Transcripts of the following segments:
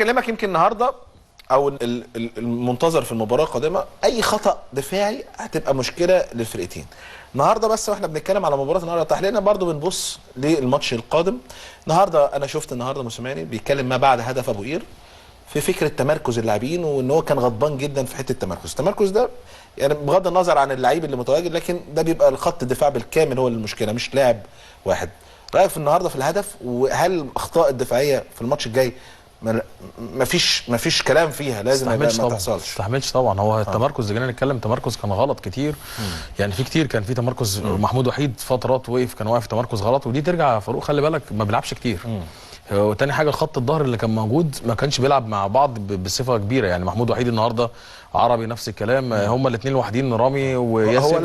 اكلمك يمكن النهارده او المنتظر في المباراة القادمة، اي خطا دفاعي هتبقى مشكلة للفرقتين. النهارده بس واحنا بنتكلم على مباراة النهارده تحليلنا برضو بنبص للماتش القادم. النهارده انا شفت النهارده موسيماني بيتكلم ما بعد هدف ابو قير في فكرة تمركز اللاعبين، وان هو كان غضبان جدا في حتة التمركز. التمركز ده يعني بغض النظر عن اللعيب اللي متواجد، لكن ده بيبقى الخط الدفاع بالكامل هو المشكلة، مش لاعب واحد. رايك في النهارده في الهدف، وهل الاخطاء الدفاعية في الماتش الجاي مفيش كلام فيها، لازم ما تحصلش؟ ما استحملش طبعا. هو التمركز اللي جينا نتكلم تمركز كان غلط كتير. يعني في كتير كان في تمركز. محمود وحيد فترات وقف، كان واقف تمركز غلط، ودي ترجع يا فاروق خلي بالك ما بيلعبش كتير. وتاني حاجة خط الظهر اللي كان موجود ما كانش بيلعب مع بعض بصفة كبيرة. يعني محمود وحيد النهارده، عربي نفس الكلام، هما الاثنين لوحدين، رامي وياسر. هو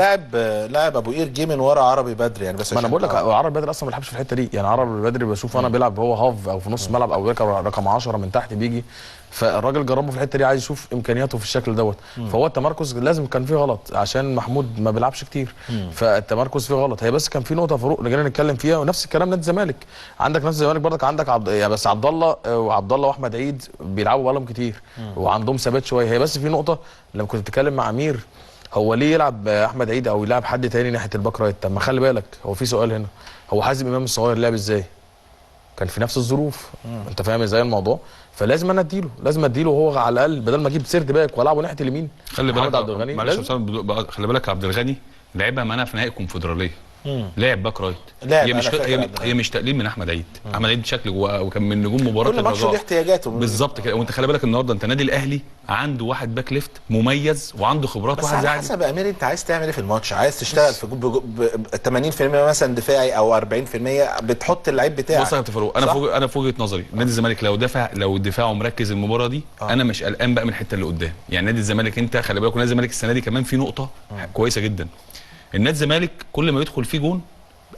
لاعب ابو قير جه من ورا عربي بدري يعني، بس ما انا بقول لك عربي بدري اصلا ما بيلعبش في الحتة دي. يعني عربي بدري بشوف انا بيلعب هو half او في نص ملعب او رقم 10 من تحت بيجي، فالراجل جربه في الحتة دي، عايز يشوف امكانياته في الشكل دوت. فهو التمركز لازم كان فيه غلط عشان محمود ما بيلعبش كتير، فالتمركز فيه غلط. هي بس كان في نقطة فاروق رجعنا نتكلم فيها، ونفس الكلام نادي الزمالك. عندك نفس الزمالك برضك عندك يعني بس عبد الله وعبد الله واحمد عيد بيلعبوا بقالهم كتير وعندهم ثبات شوية. هي بس في نقطة لما كنت بتتكلم مع امير، هو ليه يلعب احمد عيد او يلعب حد تاني ناحية ال back right؟ طب ما خلي بالك هو في سؤال هنا، هو حازم امام الصغير لعب ازاي؟ كان في نفس الظروف. انت فاهم ازاي الموضوع؟ فلازم انا اديله، لازم اديله هو على الاقل، بدل ما اجيب third back والعبه ناحية اليمين. خلي بالك عبد الغني، معلش خلي بالك عبد الغني لعبها معانا في نهائي الكونفدراليه، لعب back right. هي مش هي مش تقليل من احمد عيد. احمد عيد شكله وكان من نجوم مباراة الرجاء، كل ماتش ليه احتياجاته بالظبط كده. وانت خلي بالك النهارده انت النادي الاهلي عنده واحد back left مميز وعنده خبرات، بس واحد على حسب يا امير انت عايز تعمل ايه في الماتش. عايز تشتغل في 80% مثلا دفاعي او 40%، بتحط اللعيب بتاعك. بص يا كابتن فاروق، انا في وجهه نظري نادي الزمالك لو دافع، لو دفاعه مركز المباراة دي، انا مش قلقان بقى من الحتة اللي قدام. يعني نادي الزمالك انت خلي بالك، نادي الزمالك السنة دي كمان في نقطة كويسة جدا. النادي الزمالك كل ما يدخل فيه جون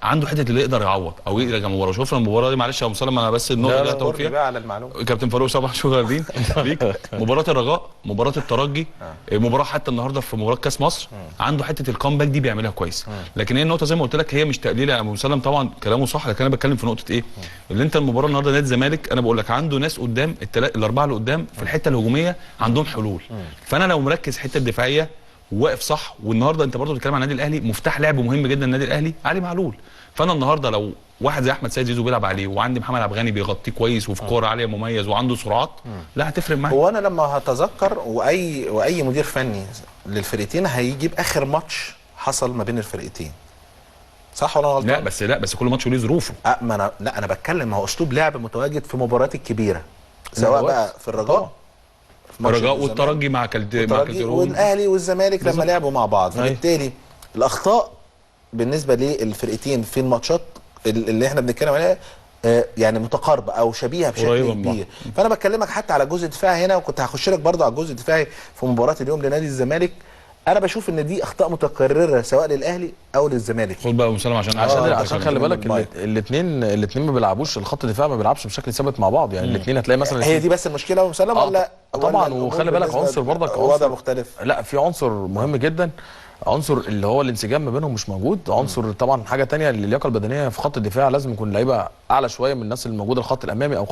عنده حتة اللي يقدر يعوض او يرجع المباراة. شوفنا المباراة دي، معلش يا مسلم انا بس النقطة اللي هتقول فيها على المعلومة. كابتن فاروق صباح شكرا ليك. مباراة الرجاء، مباراة الترجي، مباراة حتى النهارده في مباراة كاس مصر، عنده حتة ال comeback دي بيعملها كويس. لكن هي النقطة زي ما قلت لك، هي مش تقليل يا ابو مسلم، طبعا كلامه صح، لكن انا بتكلم في نقطة ايه؟ اللي انت المباراة النهارده نادي الزمالك انا بقول لك عنده ناس قدام، الاربعة اللي قدام في الحتة الهجومية عندهم حلول. فانا لو مركز حتة الدفاعية واقف صح، والنهارده انت برضه بتتكلم عن النادي الاهلي، مفتاح لعب مهم جدا النادي الاهلي علي معلول. فانا النهارده لو واحد زي احمد سيد زيزو بيلعب عليه، وعندي محمد عبد الغني بيغطيه كويس وفي كورة عالية مميز وعنده سرعات، لا هتفرق معايا. هو انا لما هتذكر واي مدير فني للفرقتين هيجيب اخر ماتش حصل ما بين الفرقتين، صح ولا غلطان؟ لا بس كل ماتش وليه ظروفه. ما انا لا انا بتكلم هو اسلوب لعب متواجد في المباريات الكبيرة، سواء بقى في الرجاء، الرجاء والترجي مع كالديرون، والاهلي والزمالك لما لعبوا مع بعض. فبالتالي الاخطاء بالنسبة للفرقتين في الماتشات اللي احنا بنتكلم عليها يعني متقاربة او شبيهه بشكل كبير. فانا بكلمك حتى على الجزء الدفاعي هنا، وكنت هخش لك برضه على الجزء الدفاعي في مباراة اليوم لنادي الزمالك. انا بشوف ان دي اخطاء متكررة سواء للاهلي او للزمالك. خد بقى مسلم عشان عشان خلي بالك الاثنين ما بيلعبوش، الخط الدفاع ما بيلعبش بشكل ثابت مع بعض. يعني الاثنين هتلاقي مثلا هي دي بس المشكلة يا مسلم، ولا طبعا؟ وخلي بالك عنصر برضك، وضع مختلف. لا في عنصر مهم جدا، عنصر اللي هو الانسجام ما بينهم مش موجود. عنصر طبعا حاجة ثانية، اللياقة البدنية في خط الدفاع لازم يكون لعيبة اعلى شوية من الناس اللي موجودة الخط الامامي او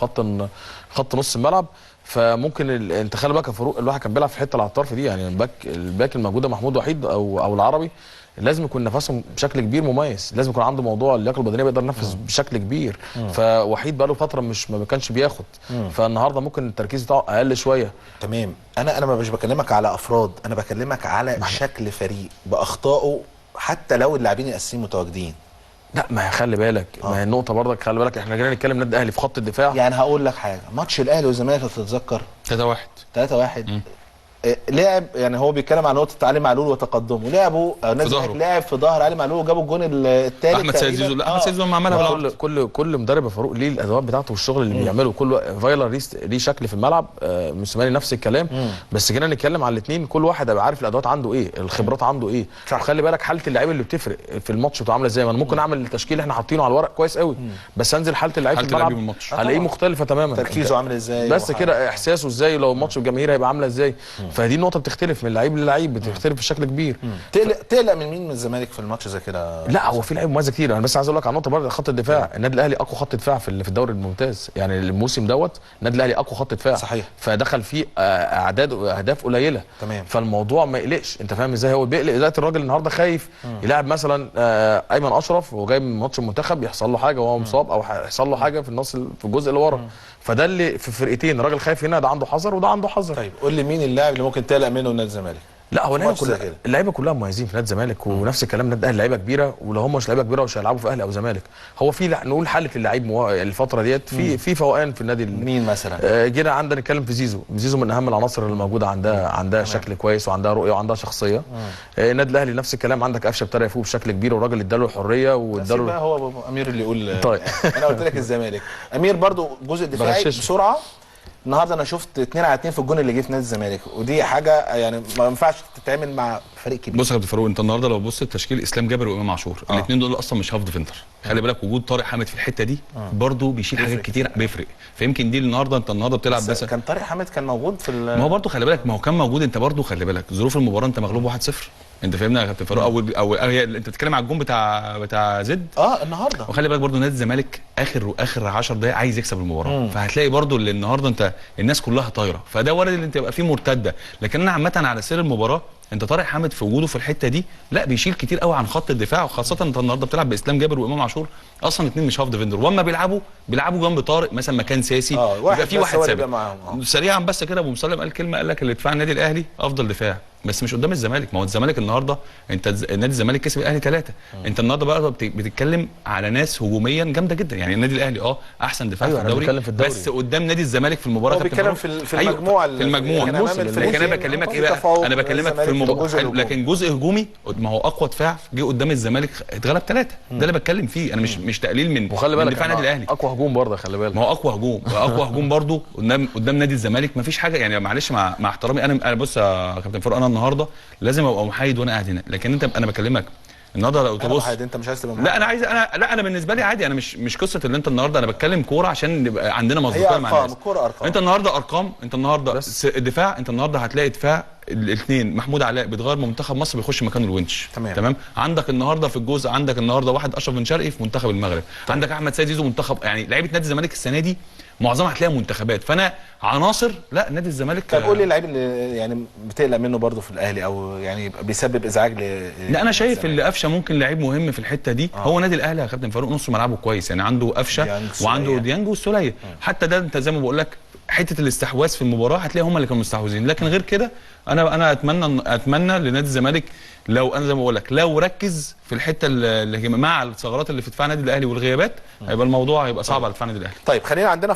خط نص الملعب. فممكن انت خلي بالك يا فاروق، الواحد كان بيلعب في الحتة اللي على الطرف دي، يعني ال back الموجودة محمود وحيد او العربي لازم يكون نفسهم بشكل كبير مميز، لازم يكون عنده موضوع اللياقة البدنية بيقدر ينفذ بشكل كبير. فوحيد بقى له فترة مش ما كانش بياخد، فالنهارده ممكن التركيز بتاعه اقل شوية. تمام. انا مش بكلمك على افراد، انا بكلمك على شكل فريق باخطائه حتى لو اللاعبين الاساسيين متواجدين. لا ما خلي بالك، ما هي النقطة برضك، خلي بالك احنا جينا نتكلم نادي الاهلي في خط الدفاع. يعني هقول لك حاجة، ماتش الاهلي والزمالك تتذكر 3-1 3-1 لعب، يعني هو بيتكلم عن نقطة علي معلول وتقدمه، لعبوا نادي لعب في ظهر علي معلول وجابوا الجون الثالث احمد سيد زيزو. لا احمد سيد زيزو ما عملها. كل مدرب يا فاروق ليه الادوات بتاعته والشغل اللي بيعمله. كل فايلر ليه شكل في الملعب، موسيماني نفس الكلام. بس جينا نتكلم على الاثنين، كل واحد هيبقى عارف الادوات عنده ايه، الخبرات عنده ايه. وخلي بالك حاله اللعيب اللي بتفرق في الماتش بتبقى عامله ازاي. ما انا ممكن اعمل التشكيل اللي احنا حاطينه على الورق كويس قوي، بس انزل حاله اللعيب في الملعب الاقيه مختلفة تماما، تركيزه عامل ازاي، بس كده احساسه ازاي، لو الماتش بالجماهير هيبقى عامله ازاي. فدي النقطة بتختلف من لعيب للعيب، بتختلف بشكل كبير. تقلق من مين من الزمالك في الماتش زي كده؟ لا هو في لعيب مميز كتير. انا بس عايز اقول لك على نقطة برضه، خط الدفاع. النادي الاهلي اقوى خط دفاع في الدوري الممتاز، يعني الموسم دوت النادي الاهلي اقوى خط دفاع. صحيح. فدخل فيه اعداد واهداف قليله. تمام. فالموضوع ما يقلقش، انت فاهم ازاي؟ هو بيقلق دلوقتي الراجل النهارده خايف يلعب مثلا ايمن اشرف وهو جاي من ماتش المنتخب يحصل له حاجة وهو مصاب، او يحصل له حاجة في النص في الجزء اللي ورا. فده اللي في فرقتين، الراجل خايف هنا، ده عنده حذر وده عنده حذر. طيب قول لي مين اللاعب اللي ممكن تقلق منه نادي الزمالك؟ لا هو اللعيبة كلها مميزين في نادي الزمالك، ونفس الكلام نادي الاهلي لعيبة كبيرة، ولو هم مش لعيبة كبيرة مش هيلعبوا في اهلي او زمالك. هو في نقول حاله اللعيب الفترة ديت في فوقان في النادي. مين مثلا؟ جينا عندنا نتكلم في زيزو. زيزو من اهم العناصر اللي موجودة، عندها شكل كويس وعندها رؤية وعندها شخصية. النادي الاهلي نفس الكلام، عندك قفشه ابتدى يفوق بشكل كبير، والراجل اداله الحرية واداله. هو امير اللي يقول. طيب انا قلت لك الزمالك امير برضو جزء دفاعي بسرعة. النهارده انا شفت 2-2 في الجون اللي جه في نادي الزمالك، ودي حاجة يعني ما ينفعش تتعمل مع فريق كبير. بص يا كابتن فاروق، انت النهارده لو بص تشكيل اسلام جابر وامام عاشور، الاثنين دول اصلا مش half defender. خلي بالك وجود طارق حامد في الحتة دي برده بيشيل حاجات كتير، بيفرق. فيمكن دي النهارده انت النهارده بتلعب بس كان طارق حامد كان موجود في ما هو برده خلي بالك، ما هو كان موجود. انت برده خلي بالك ظروف المباراة انت مغلوب 1-0، انت فاهمنا يا كابتن فاروق؟ او انت بتتكلم على الجون بتاع زد النهارده. وخلي بالك برده نادي الزمالك اخر 10 دقائق عايز يكسب المباراة، فهتلاقي برده اللي النهارده انت الناس كلها طايره، فده وارد ان انت يبقى فيه مرتدة. لكن انا عامة على سير المباراة، انت طارق حامد في وجوده في الحتة دي لا بيشيل كتير قوي عن خط الدفاع، وخاصة انت النهارده بتلعب باسلام جابر وامام عاشور اصلا الاثنين مش half defender، واما بيلعبوا جنب طارق مثلا مكان ساسي، يبقى في واحد ثابت. سريعا بس كده ابو مسلم قال كلمة، قال لك اللي دفاع النادي الاهلي افضل دفاع، بس مش قدام الزمالك. ما هو الزمالك النهارده انت نادي الزمالك كسب الاهلي 3، انت النهارده بقى بتتكلم على ناس هجوميا جامدة جدا. يعني النادي الاهلي احسن دفاع في الدوري، بس قدام نادي الزمالك في المباراة. هو بيتكلم في المجموعة، في المجموعة. لكن انا بكلمك ايه بقى؟ انا بكلمك في المباراة، لكن جزء هجومي ما هو اقوى دفاع جه قدام الزمالك اتغلب 3، ده اللي بتكلم فيه انا، مش تقليل من دفاع النادي الاهلي. اقوى هجوم برضه خلي بالك، ما هو اقوى هجوم، اقوى هجوم برضه قدام نادي الزمالك ما فيش حاجة. يعني معلش مع احترامي، انا بص يا كابتن فاروق، انا النهارده لازم ابقى محايد وانا قاعد هنا، لكن انت انا بكلمك النهارده لو تبص انت مش عايز تبقى محايد. لا انا عايز، انا بالنسبة لي عادي، انا مش قصة اللي انت النهارده، انا بتكلم كورة عشان نبقى عندنا مصداقية مع الناس. الكورة ارقام. انت النهارده ارقام، انت النهارده الدفاع، انت النهارده هتلاقي دفاع الاثنين محمود علاء بيتغير من منتخب مصر بيخش مكانه الونش. تمام. عندك النهارده في الجزء، عندك النهارده واحد اشرف بن شرقي في منتخب المغرب، عندك احمد سيد زيزو منتخب، يعني لعيبة نادي الزمالك السنة دي معظمها هتلاقيها منتخبات، فانا عناصر لا نادي الزمالك. طب قول لي اللعيب اللي يعني بتقلق منه برده في الاهلي، او يعني بيسبب ازعاج لا انا شايف اللي قفشه ممكن لعيب مهم في الحتة دي. هو نادي الاهلي يا كابتن فاروق نص ملعبه كويس، يعني عنده قفشه وعنده ديانج والسوليه، حتى ده انت زي ما بقول لك حتة الاستحواذ في المباراة هتلاقي هم اللي كانوا مستحوذين. لكن غير كده انا اتمنى لنادي الزمالك، لو انا زي ما بقول لك لو ركز في الحتة اللي مع الثغرات اللي في دفاع النادي الاهلي والغيابات، هيبقى الموضوع هيبقى صعب على دفاع النادي الاهلي. طيب خلينا عندنا